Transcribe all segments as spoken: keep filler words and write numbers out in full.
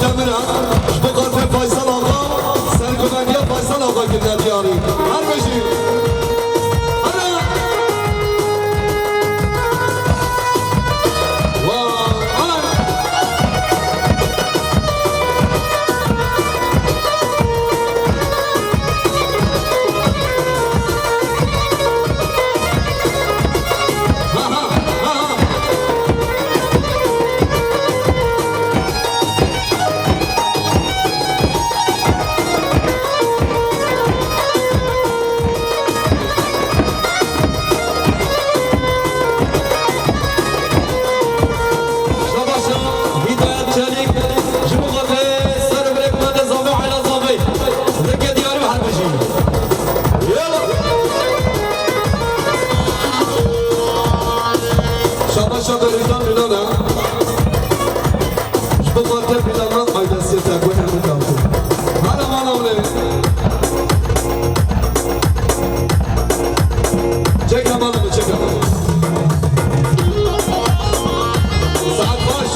Demir ha, ji bo xatirê Faysal Axa, serguvendiya Faysal Axa kirine diyarî. Her bijî. Ana! Wa, ana! Şabaşa Hîdayet Çelîk, ji bo xatirê ser û birêk me de Zavê Ela Zavê. Rêkê diyar be, her bijî. Yala. Şabaşa Berîtan Bilal e. Ji bo xatirê plandan ailesiyê te ku hemû dawtê. Hala mala wê. Çeka mala wê, çeka. Saet baş.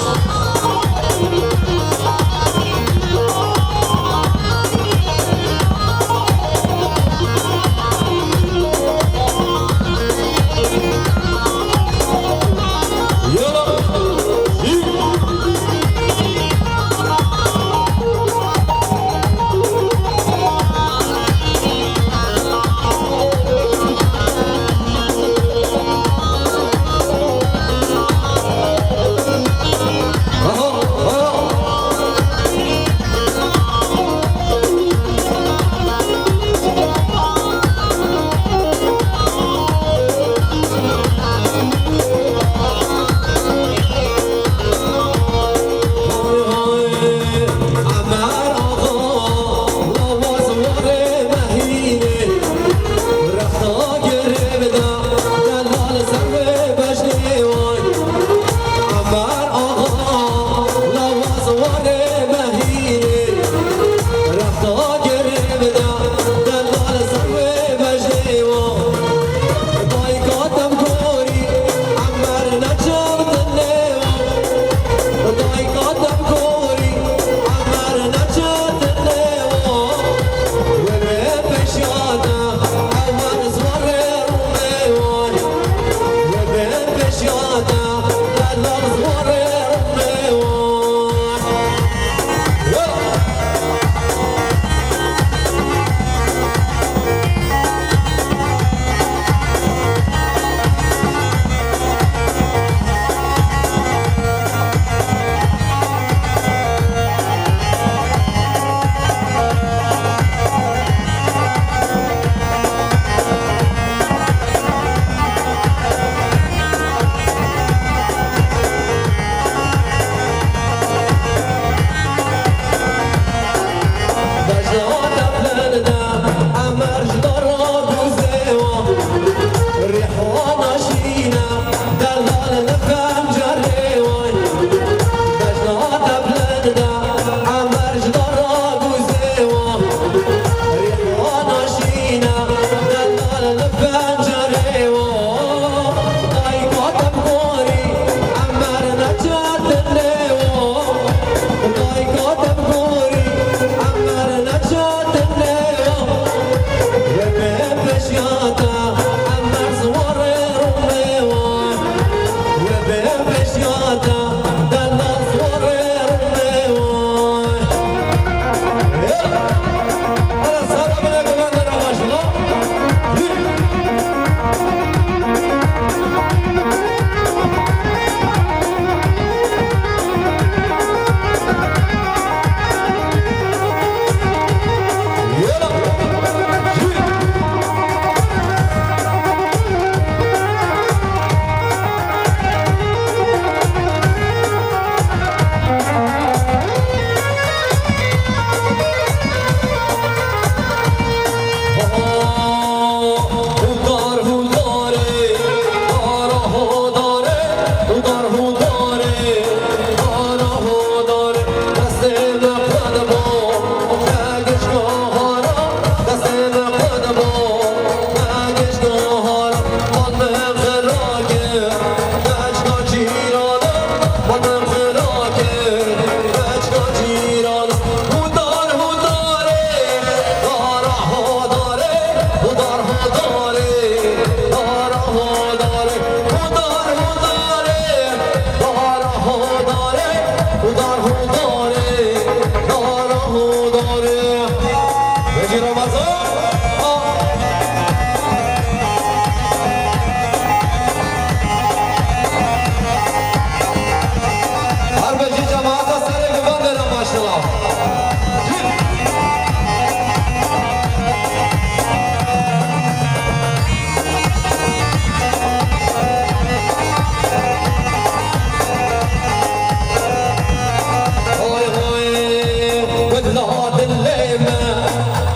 La dilê me,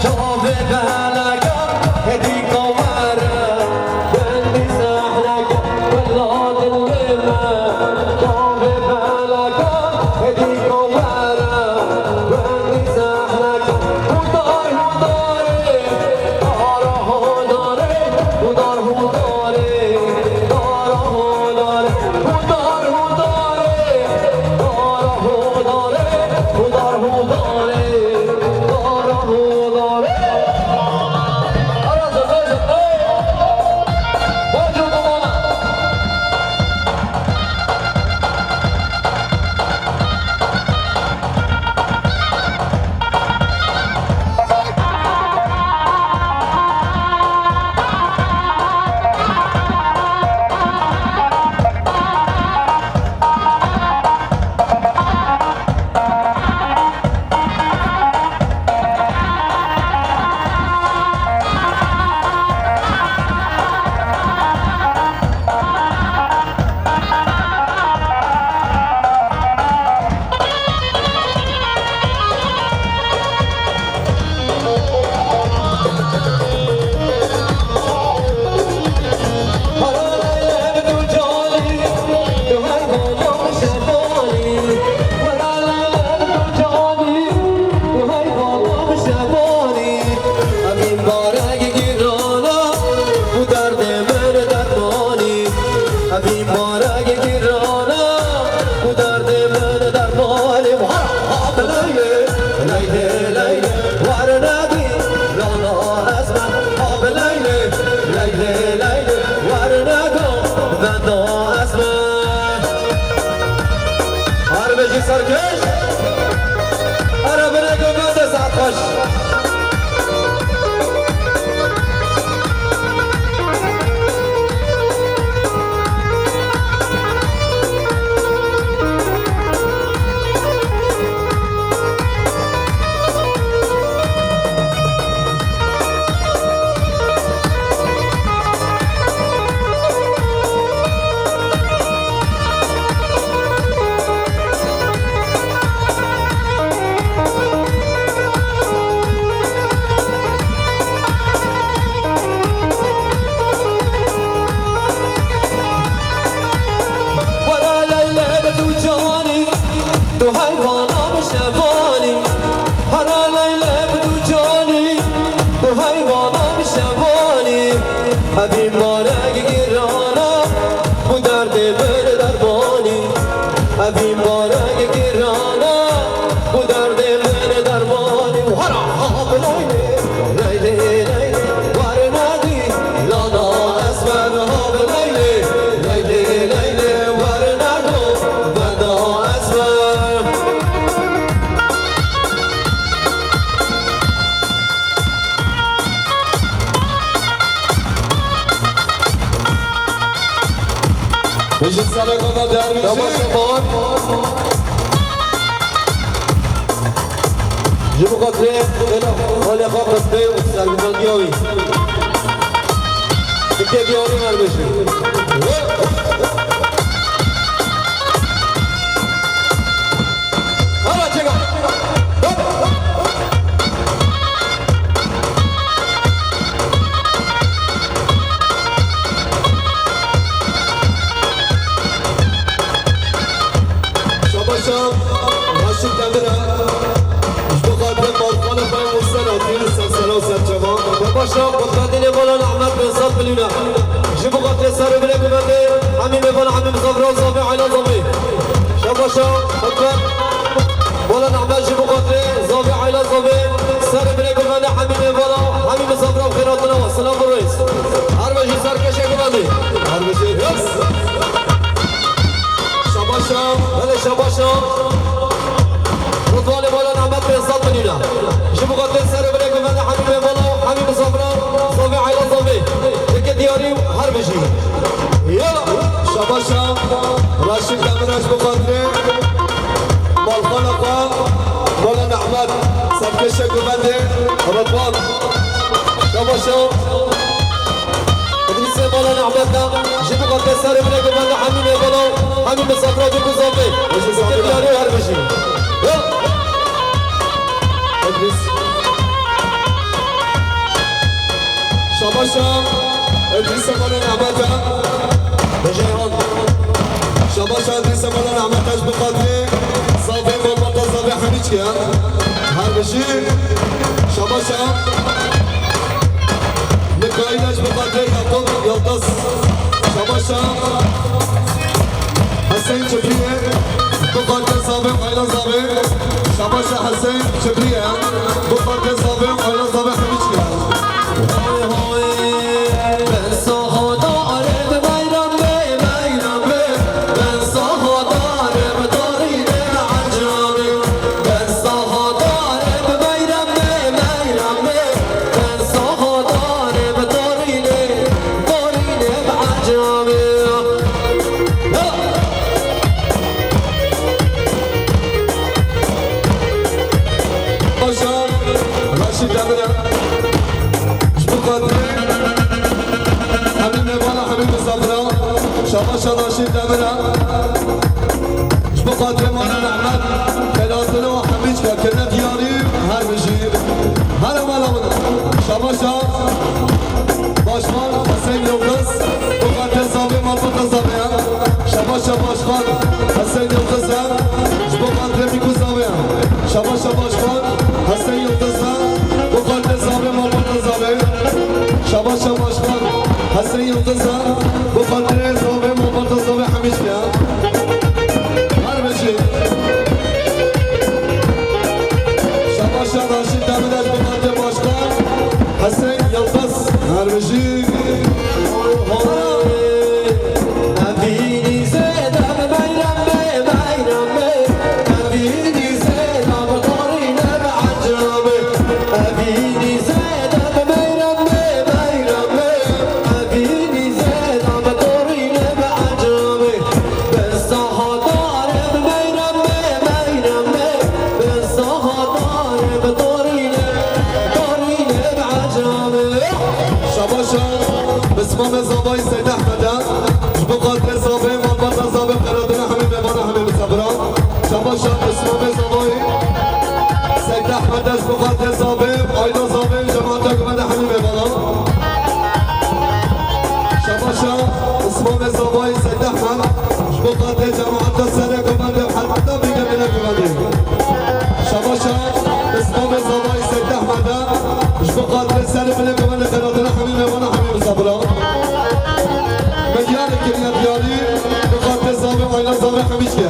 çavê beleka, hêdî kawere, gundî zehleka, wela dilê me, çavê beleka, hêdî kawere, gundî zehleka, hûdar hûdarê, dara hûdarê, hûdar hûdarê, dara hûdarê, hûdar hûdarê. Hûdar hûdarê, hûdar hûdarê, hûdar hûdarê. Ara zirve zirve. Baco baba. Evîn barek girana, bu derdê min dermanî. Evîn barek girana, bu derdê min dermanî. Ha, ha, leylê, leylê, leylê, werne dî, lana ez me. Ha, leylê, leylê, leylê, werne do, venda ez me. Her bijî serkeş. Ara binê gomete saet xweş. Were leylê bi tu canî, tu heyvana bi şevanî. Were leylê bi tu canî, tu heyvana bi şevanî. Evîn barek girana, bu derdê min dermanî. Evîn barek girana, bu derdê min dermanî. Hara ha bi leylê, leylê, leylê, werne dî, lana esmer ha bi leylê, leylê, leylê, werne do, venda esmer. Bijî sereka me dervîşî. Yavaş yapar. Ji bo xatirê êla xalê xwe qismê û sergumandiya wî. Dikê diyarî ver bijî. Hala çeka. Şabaşa Raşid Demir e. Ji bo xatirê malxana xwe û ser atî li ser sera û ser çavan. Şabaşa Qutbedînê Balan Ehmed bin Sad Milûna. Ji bo xatirê ser û binê guvendê, hemî mêvana, hemî misafira û zafê aîla zafê. Şabaşa Qutbed Balan Ehmed ji bo xatirê zafê aîla zafê. Ser û binê guvendê, hemî mêvana, hemî misafira û xêratina we. Silav û rêz. Her bijî serkeşê guvendê. Her bijî. Yes. Şabaşa, belê şabaşa. Ridwanê Balan Ehmed pênc sed milîna. Ji bo xatirê ser û binê guvendê hemî mêvana, hemî misafira, zafê aîla zafê. Yeke diyarî û her bijî. Yala. Şabaşa, Raşid Demir ji bo xatirê malxana xwe, Balan Ehmed, serkeşê guvendê, Ridwan. Şabaşa. Îdrîsê Balan Ehmed de, ji bo xatirê ser û binê guvendê hemî mêvana, hemî misafira dûr û zafê. Yeke diyarî û her bijî. Yo. Dîsa mala Nehmeta, Ceyhan. Şabaşa dîsa mala Nehmeta ji bo xatirê zavê malbata zavê Hemîçkê ya. Her bijî. Şabaşa. Mikaîla ji bo xatirê Yakup Yildiz. Şabaşa. Hesen Çibriyê. Ji bo xatirê zavê, aîla zavê. Şabaşa Hesen Çibriyê. Ji bo xatirê zavê, aîla zavê Hemîçkê ya. Paşa, Raşîd Demir e. Ji bo xatirê hemî mêvana, hemî misafira. Şabaşa Raşîd Demir e. Ji bo xatirê mala Mehmet, Selahattin û Hemîçka kirine diyarî, her bijî. Her mala min. Şabaşa Başkan Hesen Yildiz, bo xatirê zavê malbata zavê ya. Şabaşa Başkan Hesen Yildiz e, ji bo xatirê mîkû zavê ya. Şabaşa Başkan Hesen Yildiz e, bo xatirê zavê malbata zavê. Şabaşa Başkan Hesen Yildiz e, bo xatirê zavê malbata zavê Hemîçkê ya. Her bijî. Şabaşa Raşîd Demir e, ji bo xatirê Başkan Hesen Yildiz. Her bijî. Şabaşa Bismamê Zavayî Seyd Ehmed e. Ji bo xatirê zavê, malbata zavê, qeradina hemî mêvana, hemî misafira. Şabaşa Bismamê Zavayî Seyd Ehmed e, ji bo xatirê zavê, aîla zavê, cemaeta guvende hemî mêvana. Şabaşa Bismamê Zavayî Seyd Ehmed, ji bo xatirê cemaeta serê guvende, heta bîne binê guvendê. Şabaşa Bismamê Zavayî Seyd Ehmed e, ji bo xatirê serê binê guvendê, qeradina hemî mêvana, hemî misafira. Me diyarê kiriye diyarî, bo xatirê zavê, aîla zavê Hemîçkê.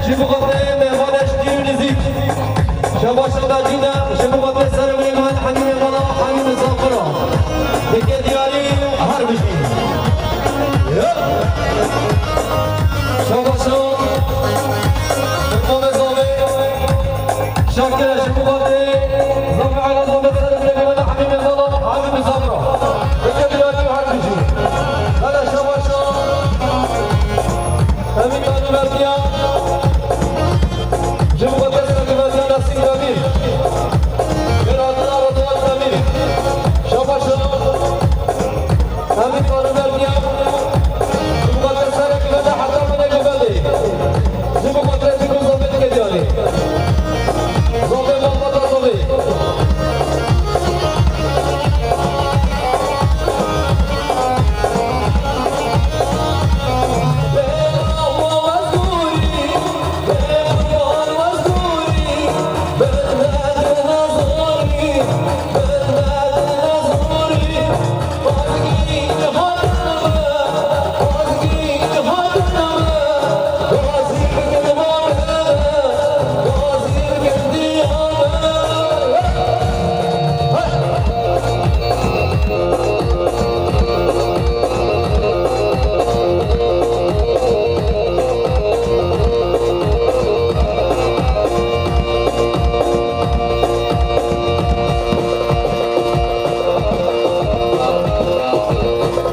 Ji bo xatirê mêvanê ştîr û nizîk. Şabaşa Medîne, ji bo xatirê serê wê Mehmet Hemî mêvana Hemî misafira. Dike diyarî her bijî. Şabaşa. Mame Zavê. Şakir, ji bo xatirê Zavê Ela Zavê serê wê Mehmet Hemî mêvana Hemî misafira. Dike diyarî her bijî. Hele şabaşa. Emîn Alî Berdiya. Ji bo xatirê serê wê Berdiya Nesîm Demîr. Wêr hatina Ridwan Demîr. Şabaş e. Emîn Alî Berdiya. Ji bo xatirê serê wê Berdiya heta binê wê Berdiya. Ji bo xatirê Dîk û Zavê dike diyarî. Zavê malbata Zavê.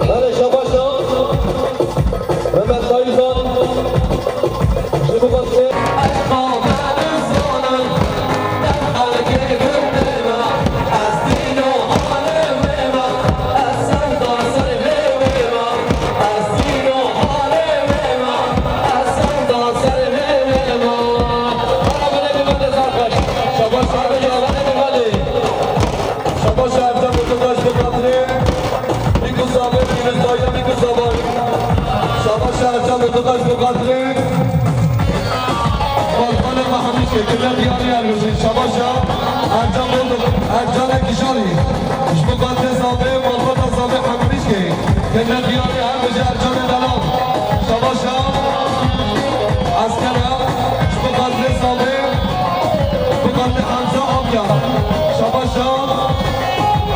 Hele şabaş e. Mehmet Dayizan. Ji bo xatirê Şabaş e, Ercan Kurtulmaz, ji bo xatirê Mîko Zavê, Pîroz Dayî, Mîko Zavê. Şabaş e, Ercan Kurtulmaz, ji bo xatirê Balkanê me hemî çêkirine diyarî her bijî. Şabaş e, Ercan Kurtulmaz, Ercan Kijarî. Ji bo xatirê Zavê, malbata Zavê hemî çê. Kirine diyarî her bijî Ercanê delal. Şabaş e. Esker e. Ji bo xatirê Zavê. Ji bo xatirê Hemza Avya. Şabaş e.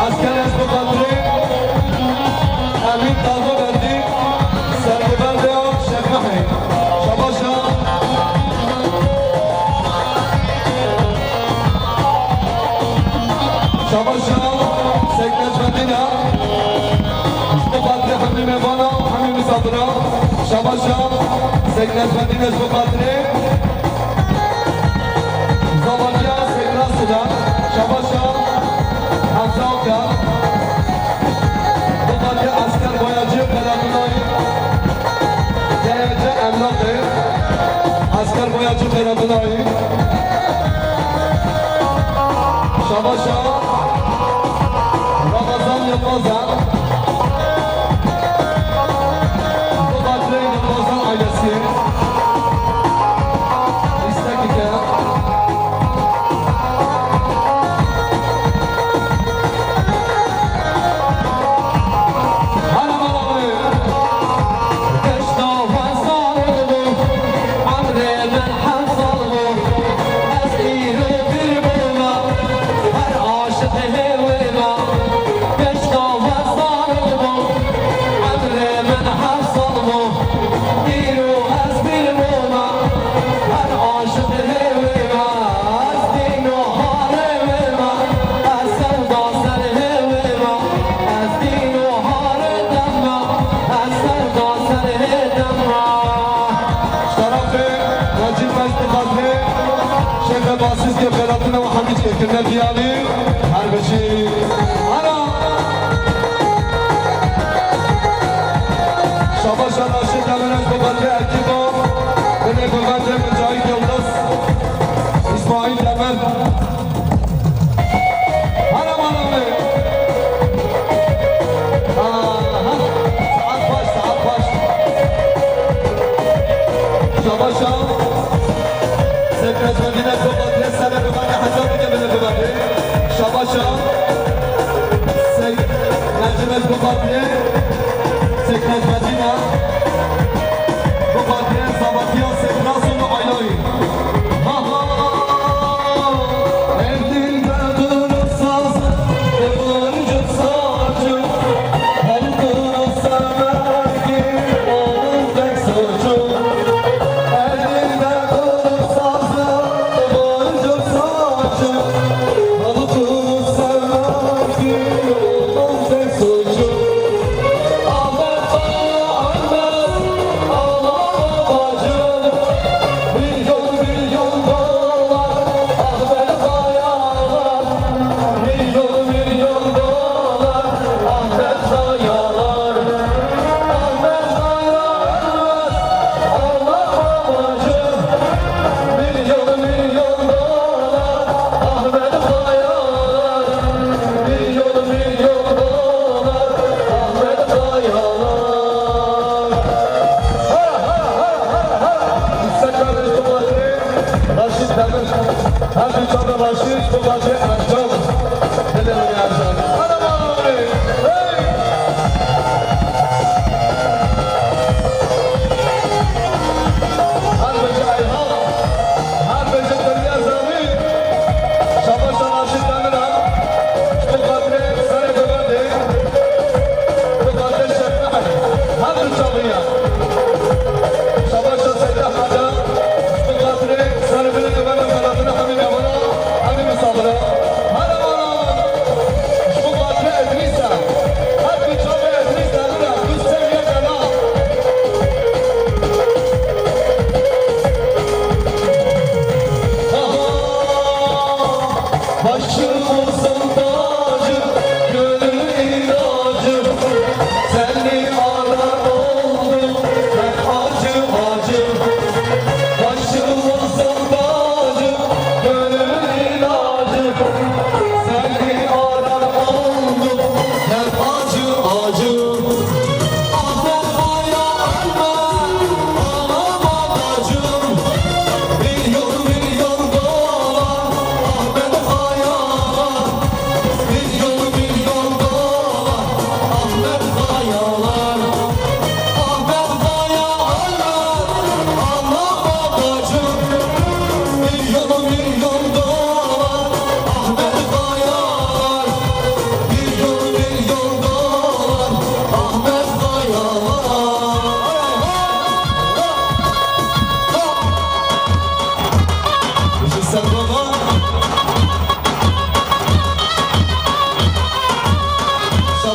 Esker e ji bo xatirê Emîn Dağlı Bendî. Serhêvendê Şêxmehê. Şabaş e. Şabaş e, Seyid Necmeddîn e. Ji bo xatirê hemî mêvana, hemî misafira. Şabaş e, Seyid Necmeddîn e ji bo xatirê. Zavatiya Seyid Nasir e. Şabaş e, Hemza Akar. Ji bo xatirê Esker Boyacı Beratınayî. D Y C Emlakê. Esker Boyacı Beratınayî. Şabaş e. Ramazan Yılmaz e. Ji bo xatirê Yılmazan ailesî. Îstekî ke. Hele mala wê. Geşta hezar bû, emrê min hezar bû. Ez îro pir bûme, her aşiq hêwê me. Geşta hezar bû, emrê min hezar bû. Îro ez pir bûme, her aşiq hêwê me. Ez dîn û harê wê me, ez sewda ser hêwê me. Ez dîn û harê dem me, ez sewda ser hê dem me. Ji tarafê Necîb Mecid Xatirê, Şêxê Basîskê Xêratina û Hemîdkê kirine diyarî, her bijî. Ana! Şabaş e Raşid Demirel, ji bo xatirê Ekîba, binê bivendê Micahîd Yildiz, Îsmaîl Demir. Hele mala wê. Aha, saet baş, saet baş. Şabaş e. Seyid Necmeddîn e ji bo xatirê serê bivendê, heta bike binê bivendê. Şabaş e. Seyid Necîb e ji bo xatirê Seyid Necmeddîn e. Ji bo xatirê Zavatiya Seyid Rasul û Aylayî.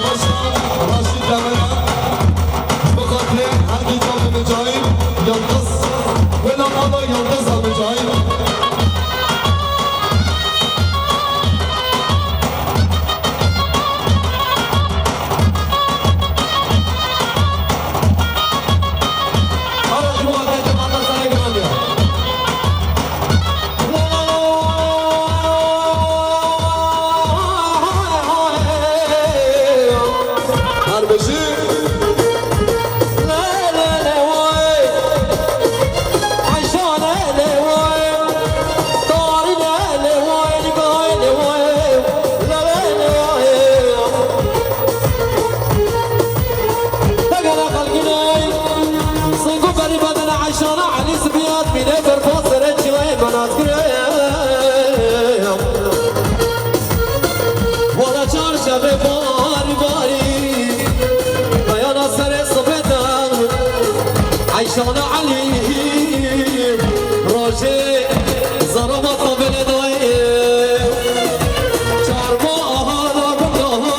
Raşîd Demir, bi xatirê her du çavê Micahîd, Yildiz, wêla mala Yildiz e Micahîd. Wala çarşevê barî barî, dayana serê sibê de, Eyşana Elî, rojê zeraba xwebelê dayê, çarma ahara bidayê.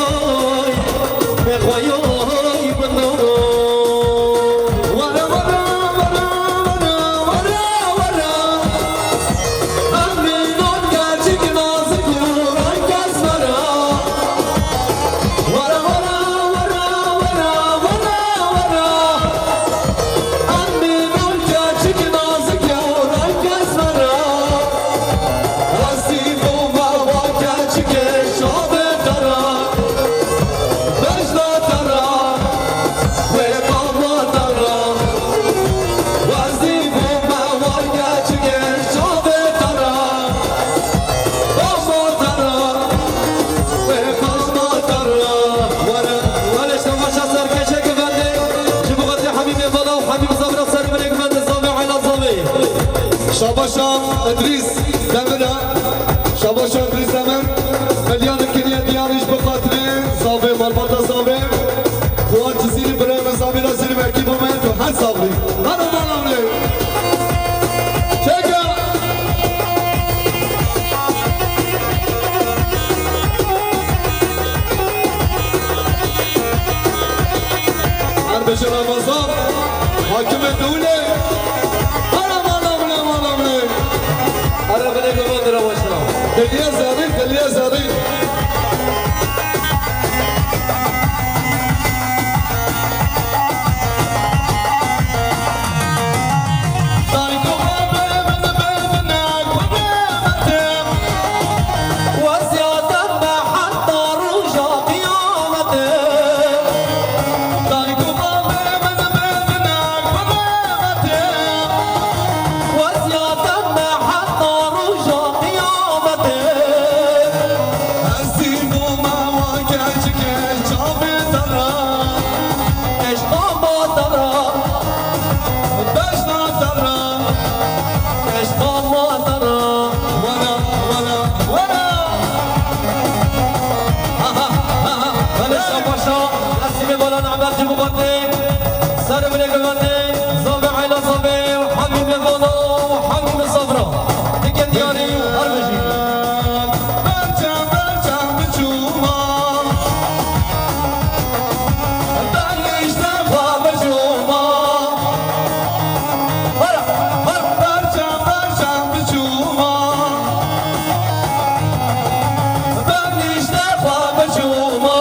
Şabaşa Idrîs Demir e. Şabaşa Idrîs Demir. Milyanê kiriye diyanî ji bi xatirê zavê, malbata zavê. Fuat Cizîrî birayê min zavê ra zîrî wekî bo me, tu her sax bî. Hana mala min ê. Çeka. Her bêje Ramazan, hakimê dewlê. Ara mala min ê, mala min ê. Ara binê guvan di Ramaşina. Diliye zerî, diliye zerî. Ser binê guvan di, zavê Eyla zavê û hemî mêvana û hemî misafira. Dike diyarî û her bijî. Berçem, berçem biçûma. Benîşte xwe biçûma. Hara, hara, berçem, berçem biçûma. Benîşte xwe biçûma.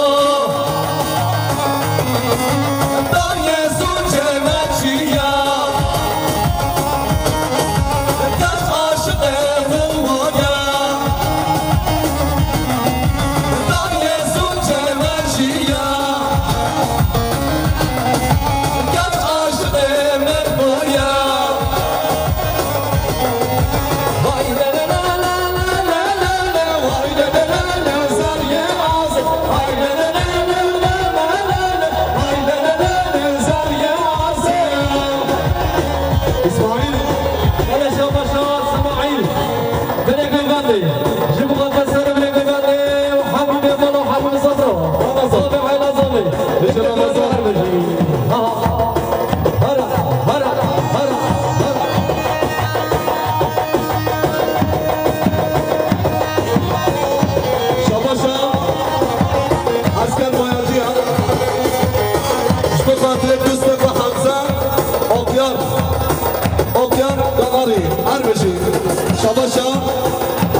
Dayê zû çêneçiya, kes aşiqê Mevlaya. Dayê zû çêneçiya, kes aşiqê Mevlaya. Îsmaîl. Hele şabaşa Smaîl. Binê guvan di. Ji bo xatir ser binê guvan di. Hemî mêvana, hemî misafira. Zavê Eyla zavê. Bêje Ramazan. Ha. Hara, hara, hara, hara. Şabaşa Esker Mayacı ya. Savaşa,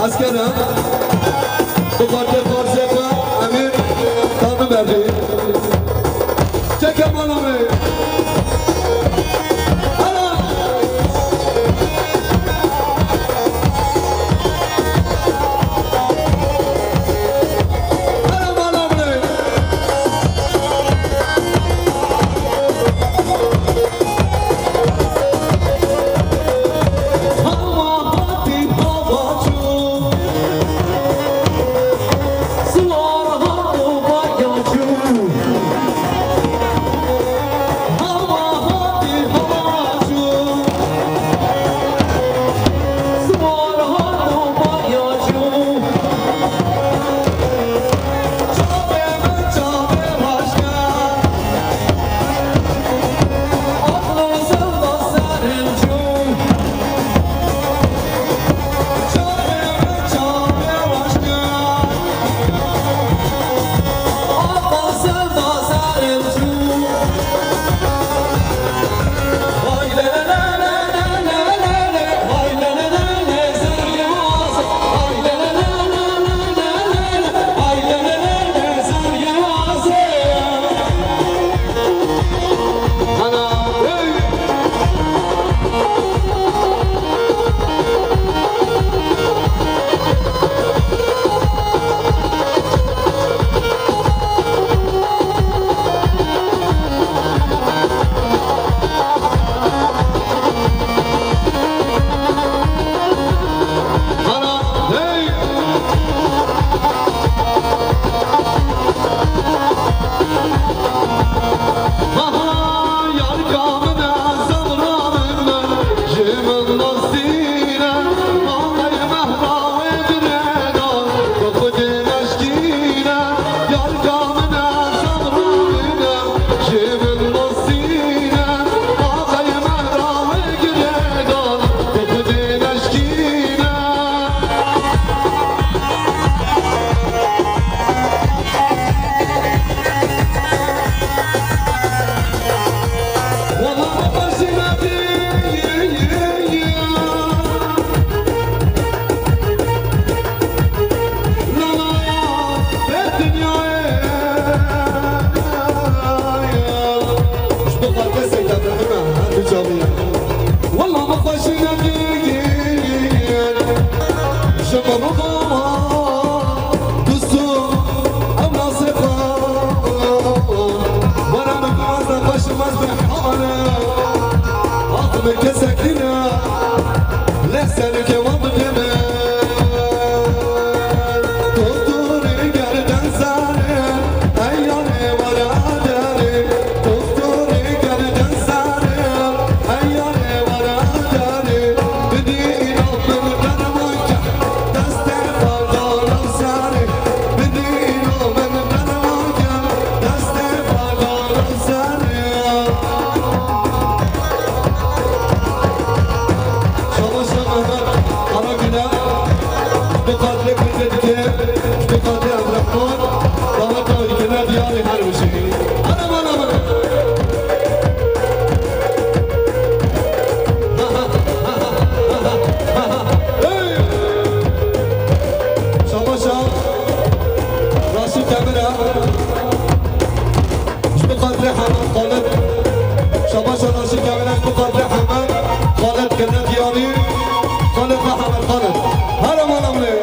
asker em. Bu parça parça da emir, tanrı verdi. Çek aman abi. Ana! Şabaş ya Mehmet Karagül'e, bi qadrê Kurdê dike, bi qadrê Abdurrahman, davet dawî kene diyarê her wijî. Ana bana bana. Hey! Şabaş ya. Raşîd Demir ha. Ji bo xatirê Hemed Xalid. Şabaş Raşîd Demir ha, ji bo xatirê Hemed Xalid kirine diyarî. Xalid ve Hemed Xalid. Her aman amrê.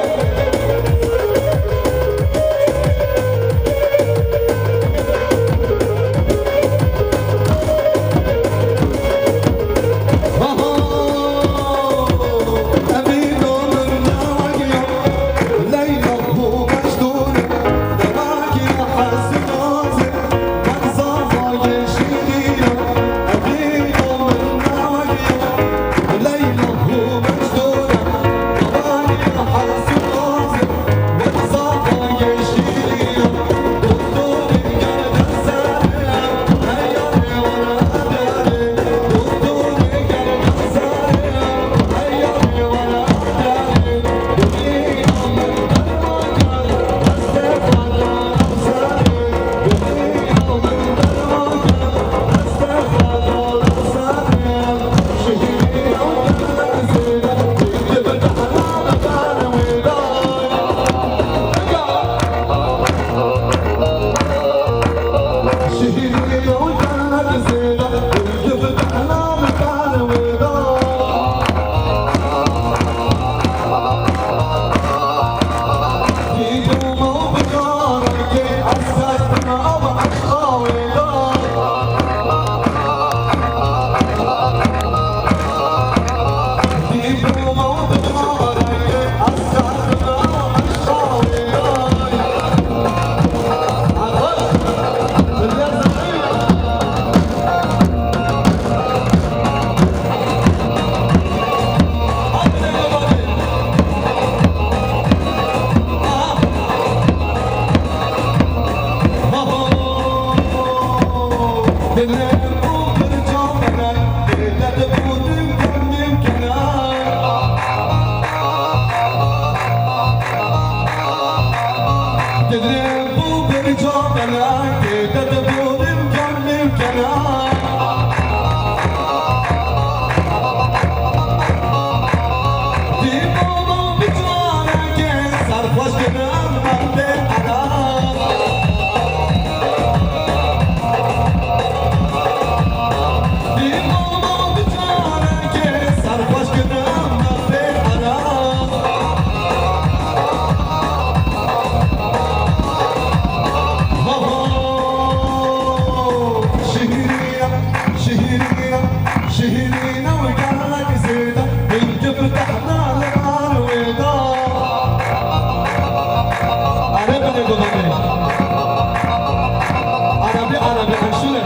Ana bi, ana bi, ana şûre.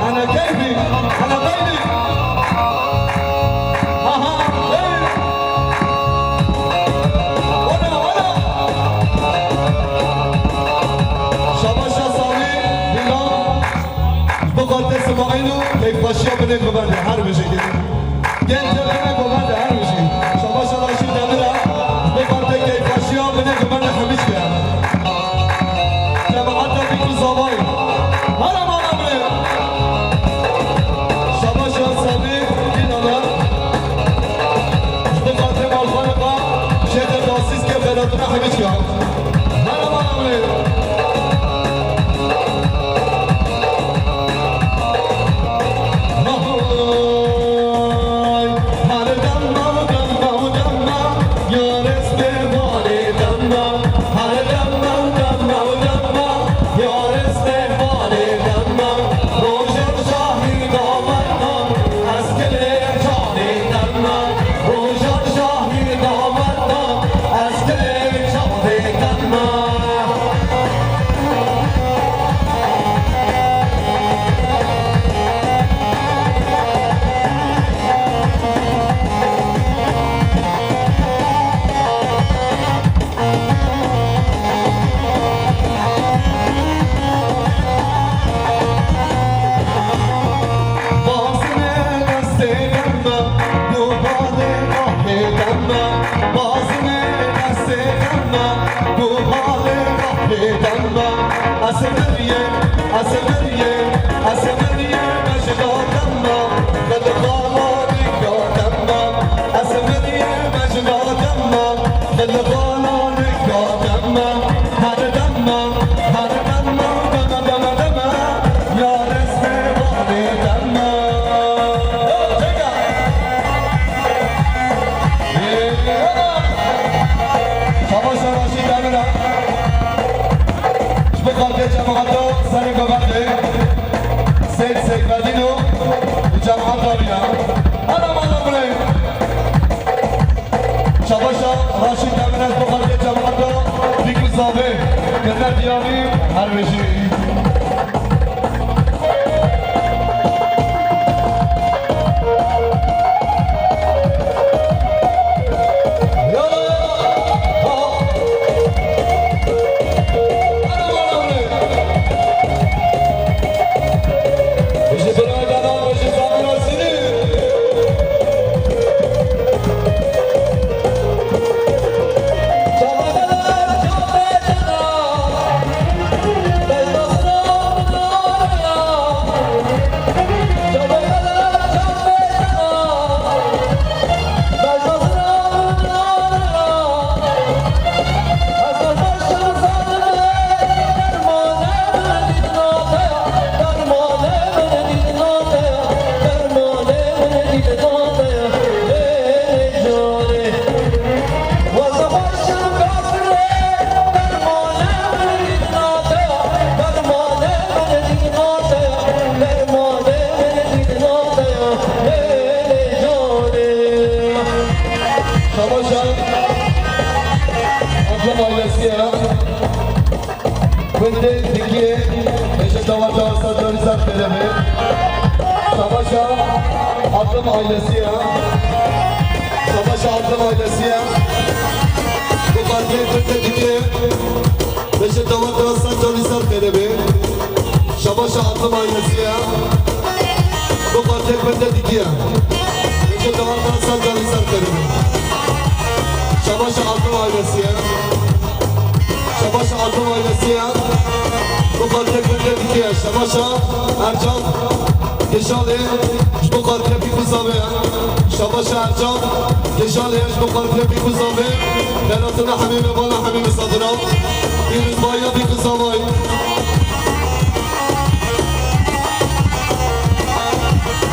Ana keyfî, ana beynî. Aha, hey. Wala, wala. Şabaşa Salî, Hîlan. Ji bo xatirê Simaîl û keyfxweşiya binê xwe berde, her bijî. Genca binê xwe berde, her bijî. Şabaşa Raşîd Demira, ji bo xatirê keyfxweşiya binê xwe berde, hemî çiya. Cemaeta Bîk û Zavayî. Hara mala binê. Şabaşa Sabî, Dînana. Ji bo xatirê malxanê xwe, şêxê Basîskê, Xelatûna, hemî çiya. Şabaş Raşîd Demira. Ji bo xatirê cemaeta serê govendê. Şabaşa Aklım ailesi ya. Bende Dikî, Recep Damat Dağıstan Dönüzden Felebi. Şabaşa Aklım ailesi ya. Şabaşa Aklım ailesi ya. Bu partiye Bende Dikî, Recep Damat Dağıstan Dönüzden Felebi. Şabaşa Aklım ailesi ya. Bu partiye Bende Dikî ya. Recep Damat Dağıstan Dönüzden Felebi. Şabaşa Aklım ailesi ya. Şabaşa Aklım ailesi ya. Bu partiye Bende Dikî ya. Şabaşa Ercan Keşalê. Bu partiye bir kuzave ya. Şabaşa Ercan Keşalê. Bu partiye bir kuzave. Beratına Hamî ve bana Hamî misafira. Bir rüzvaya bir kuzave.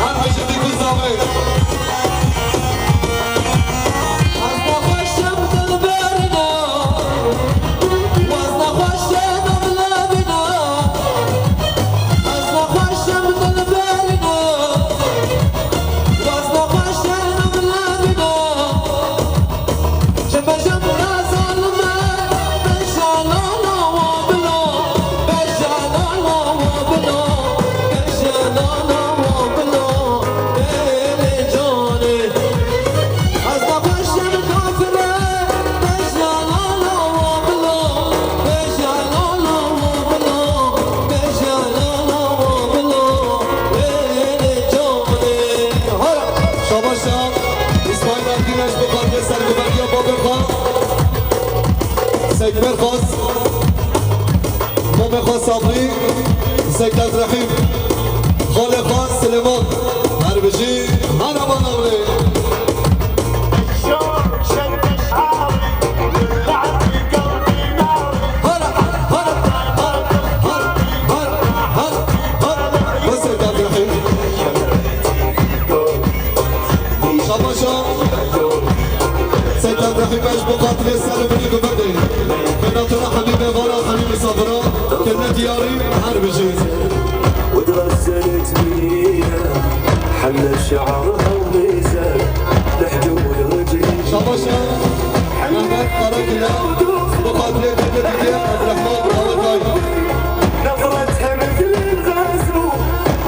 Her bêje dî ku zavê. Ez nexweşim dilberîna, ez nexweşim dilberîna, ez nexweşim dilberîna, ez nexweşim dilberîna. Şabaşa. Îsmaîl Ergîneş bi qatiye serguvendiya babê xwe, Sekber Xas, mamê xwe Sabrî, Sekber Rehîm, xalê xwe Silêman. Her bijî, her aman awlê. Hara, hara, hara. Wesê Sekber Rehîm. Şabaşa. Seyda Ibrahîm Eş bi qatilê ser binî gumendê. Xeynatuna Hemî Bevara Hemî Misafira. Kirine diyarî her bijî. وتغزلت بيا حل الشعر أو ميزان لحجول رجلي. Şabaşa. Mehmet Karakila. Bu katile dedi diye Abdurrahman Kavakay. نظرتها مثل الغزو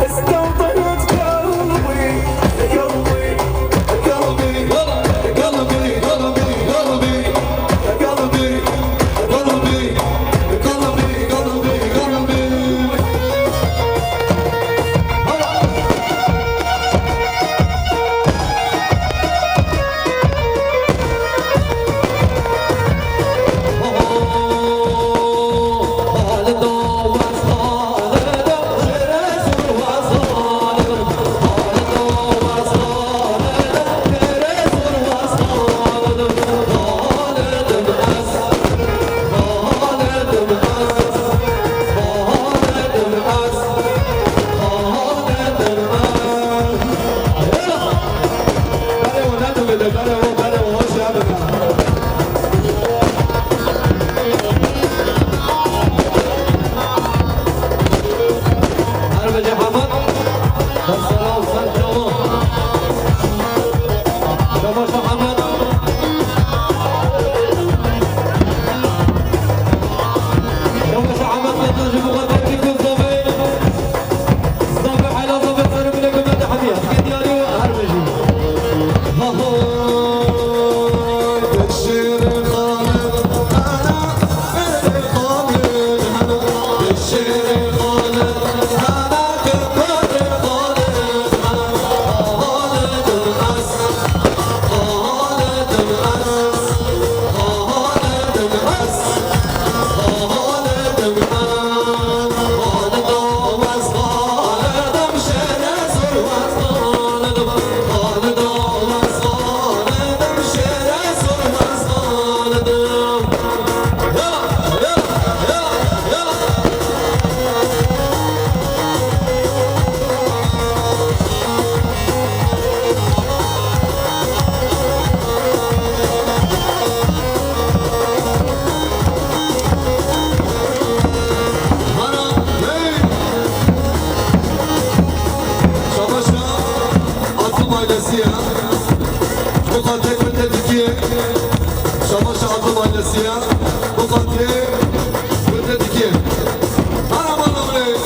استوطنت قلبي، قلبي، قلبي، قلبي. Şabaşa Aklım ailesi ya. Bu kadar Şabaş Adil Mahallesi'ye bu katli gönderdik. Arabanı buraya.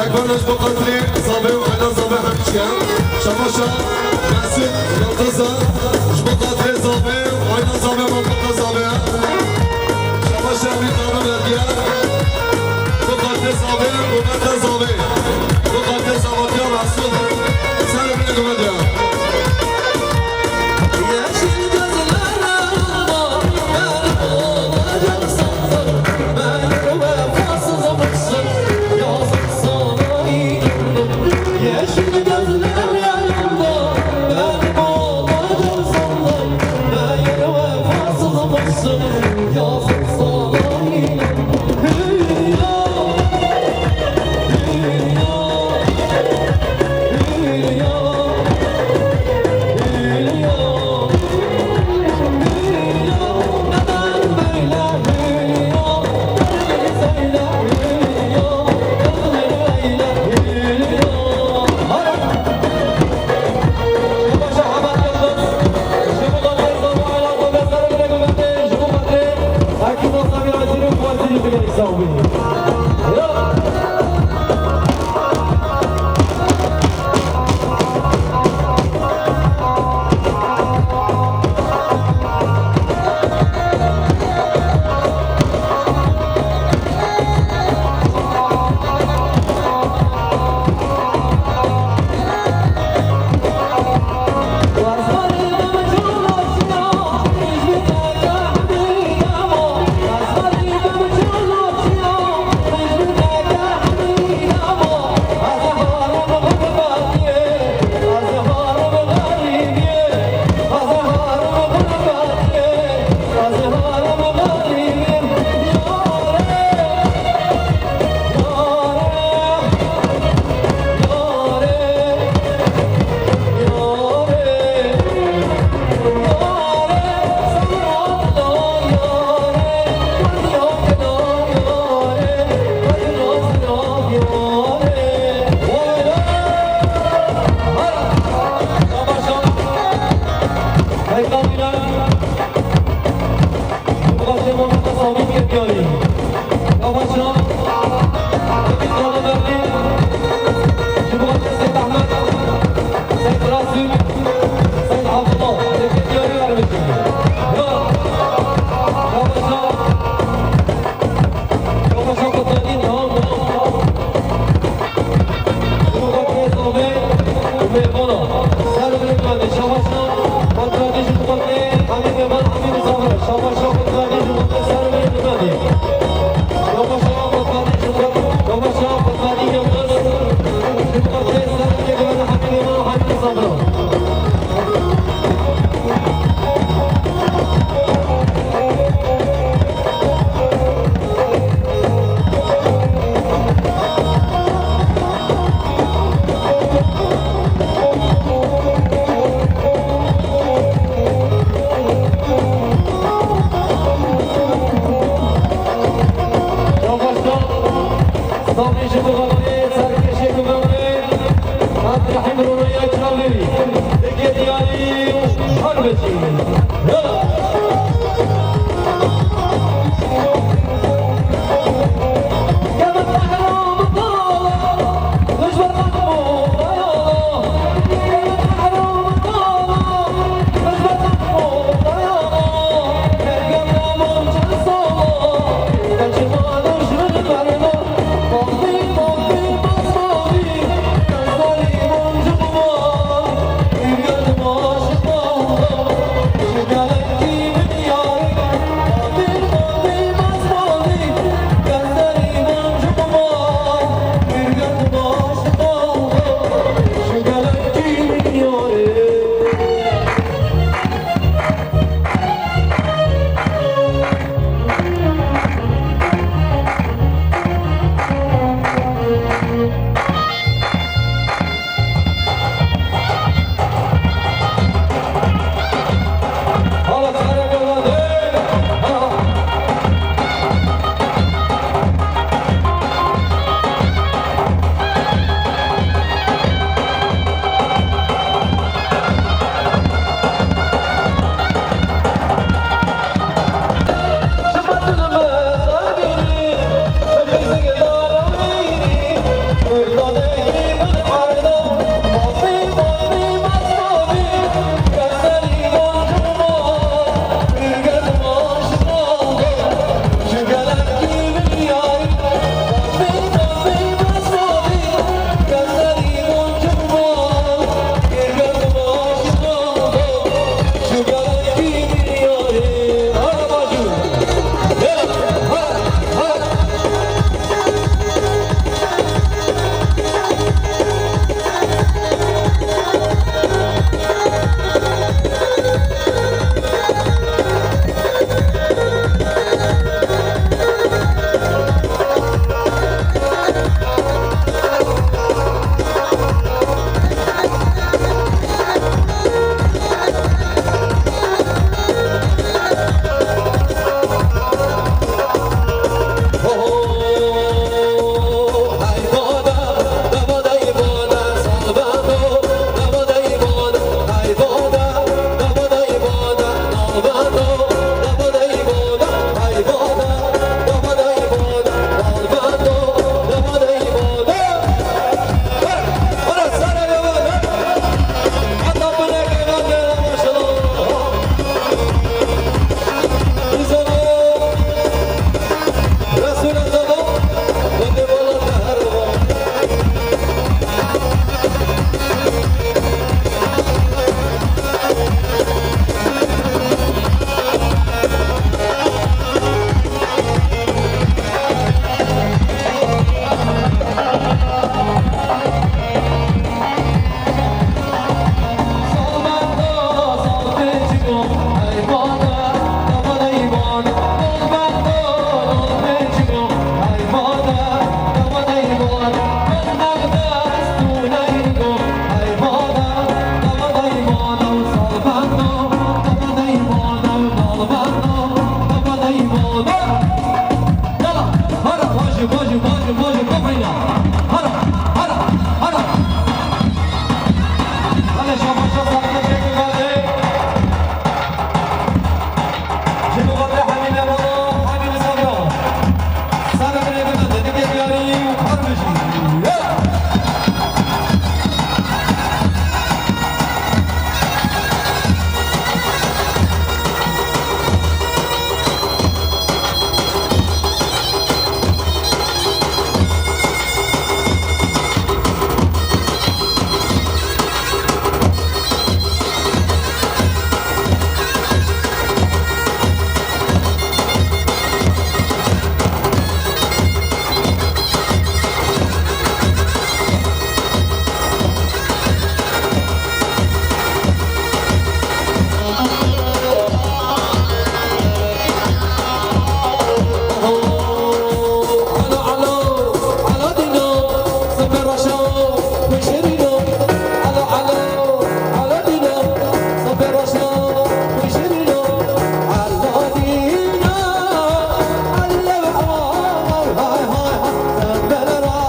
Ekber ji bo xatirê zavê û ayna zavê hemşiye. Şamaşa Mesut Yildiz e. Ji bo xatirê zavê û ayna zavê mantiqa zavê. Şamaşa Emîn Tanrı Belediye. Ji bo xatirê zavê û mete zavê. Ji bo xatirê zavatiya Mesut. Ser binê guvendiya. Yeşil gözlerinde ben olacağım sandım. Ben vefasızmışsın, yazık sana inandım. Yeşil gözlerinde ben olacağım sandım. Ben vefasızmışsın, yazık sana inandım. Hülya, Hülya.